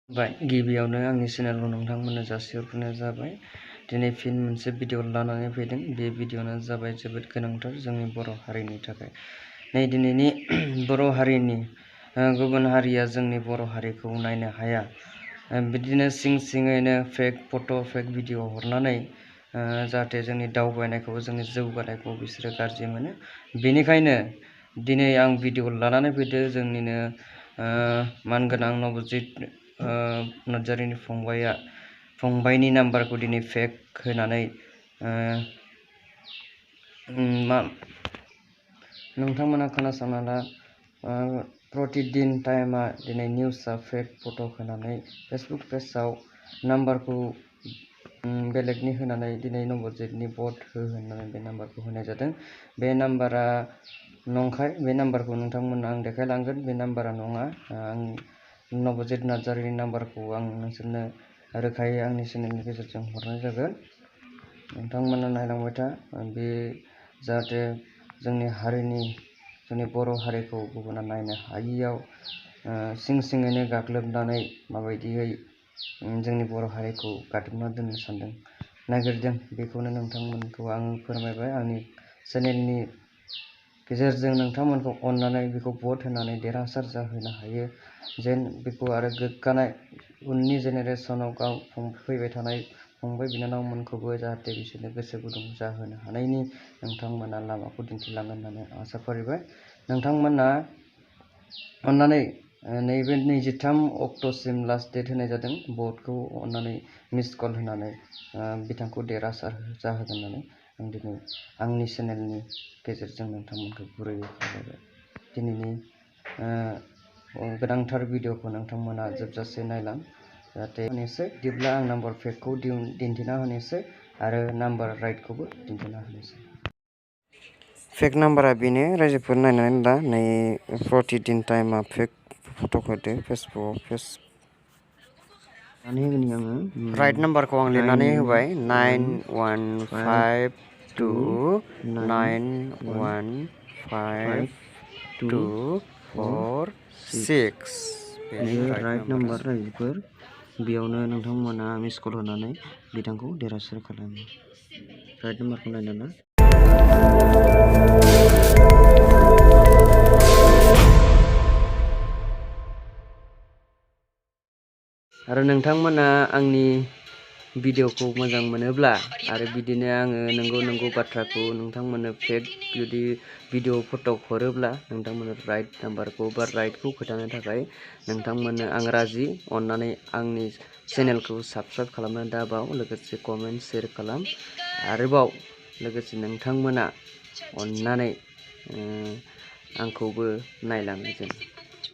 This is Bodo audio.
गिबियावनो आंनि चेनेलखौ नोंथांमोननो जासिहरग्रोनाय जाबाय। दिनै फिन मोनसे भिडिअ लानानै फैदों। बे भिडिअ'आनो जाबाय जोबोद गोनांथार जोंनि बर' हारिनि थाखाय। दिनैनि बर' हारिनि गुबुन हारिया जोंनि बर' हारिखौ नायनो हाया। बिदिनो सिङैनो फेक फट' फेक भिडिअ हरनानै जाहाथे जोंनि दावबायनायखौ जोंनि जौगानायखौ बिसोरो गाज्रि मोनो। बेनिखायनो दिनै आं भिडिअ लानानै फैदों जोंनिनो मानगोनां नबजित नार्जारिनि फंबाइनि नाम्बारखौ दिनै फेक होनानै नोंथांमोना खोनासंना ला। प्रतिदिन टाइमा दिनै निउसआ फेक फट' होनानै फेसबुक पेजआव नाम्बारखौ बेलेगनि होनानै दिनै नबजितनि भट हो होननानै बे नाम्बारखौ होनाय जादों। बे नाम्बारा नंखाय। बे नाम्बारखौ नोंथांमोना आं देखायलांगोन। बे नाम्बारा नङा। आं नबजित नार्जारिनि नाम्बारखौ आं नोंसोरनो रोखायै आंनि चेनेलनि गेजेरजों हरनाय जागोन। नोंथांमोना नायलांबाय था। बे जाहाथे जोंनि बर' हारिखौ गुबुना नायनो हायियाव सिङैनो गाग्लोबनानै माबायदियै जोंनि बर' हारिखौ गादबना दोननो सानदों नागिरदों बेखौनो नोंथांमोनखौ आं फोरमायबाय। आंनि चेनेलनि गेजेरजों नोंथांमोनखौ अननानै बेखौ भट होनानै देरहासार जाहोनो हायो। जेन बेखौ आरो गोग्गानाय उननि जेनेरेसनाव फैबाय थानाय फंबाय बिनानावमोनखौबो जाहाथे बिसोरनो गोसो गुदुं जाहोनो हानायनि नोंथांमोना लामाखौ दिन्थिलांगोन होननानै आसा फारिबाय। नोंथांमोना अननानै नैबे 23 अक्ट'सिम लास्ट डेट होनाय जादों। भटखौ अननानै मिस कल होनानै बिथांखौ देरहासार जाहोगोन होननानै आं दिनै आंनि चेनेलनि गेजेरजों नोंथांमोनखौ गुरैयै खावलायबाय। दिनैनि गोनांथार भिडिअखौ नोंथांमोना जोबजासे नायलां जाहाथे बिदिब्ला आं नाम्बार फेकखौ दिन्थिना होनोसै आरो नाम्बार राइटखौबो दिन्थिना होनोसै। फेक नाम्बारा बेनो रायजोफोर नायनानै ला। नै प्रतिदिन टाइमा फेक फट' होदो फेसबुकआव राइट नाम्बारखौ आं लिरनानै होबाय 9152915246 बेनो राइट नाम्बार रायजोफोर। बेयावनो नोंथांमोना मिस कल होनानै बिथांखौ देरहासार खालामो। राइट नाम्बारखौ नायना ला। आरो नोंथांमोना आंनि भिडिअखौ मोजां मोनोब्ला आरो बिदिनो आङो नंगौ बाथ्राखौ नोंथांमोननो फेक जुदि भिडिअ फट' हरोब्ला नोंथांमोननो राइट नाम्बारखौ बा राइटखौ खोथानो थाखाय नोंथांमोननो आं राजि। अननानै आंनि चेनेलखौ साबस्क्राइब खालामनो दाबाव, लोगोसे कमेन्ट शेयार खालाम। आरोबाव लोगोसे नोंथांमोना अननानै आंखौबो नायलाङो जेन।